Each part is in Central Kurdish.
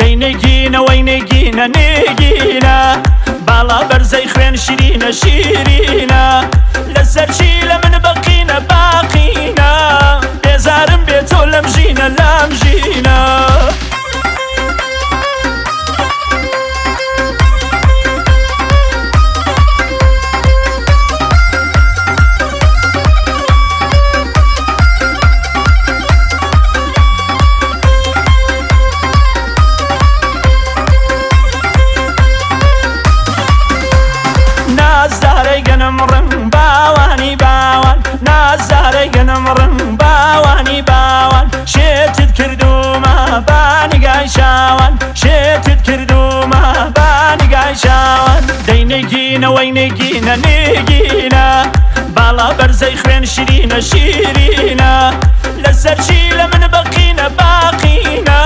دەی نگینە وەی نگینە نگینە، باڵا بەرزەی خوێن شیرینە شیرینە، لەسەر چی لە من بەقینە باقینە، بێزارم بێ تۆ لەم ژینە لەم ژینە. نازدارەی گەنم ڕنگ باوانی باوان، نازدارەی گەنم ڕنگ باوانی باوان، شێتت کردوومە با نیگای چاوان، شێتت کردوومە با نیگای چاوان. دەی نگینە وەی نگینە نگینە، باڵا بەرزەی خوێن شیرینە شیرینە، لەسەر چی لە من بەقینە باقینە،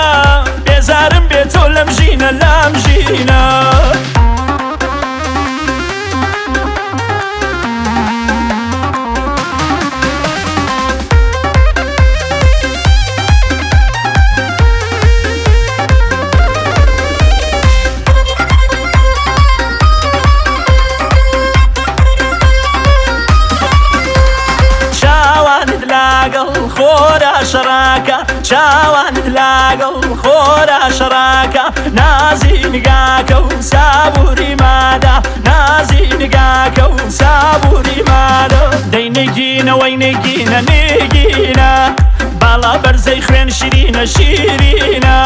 بێزارم بێ تۆ لەم ژینە لەم ژینە. چاوانت لاگەڵ خۆرا شەڕاکە، چاوانت لاگەڵ خۆرا شەڕاکە، نازی نگاکە و سابووری مادە، نازی نگاکە و سابووری مادە. دەی نگینە وەی نگینە نگینە، باڵا بەرزەی خوێن شیرینە شیرینە،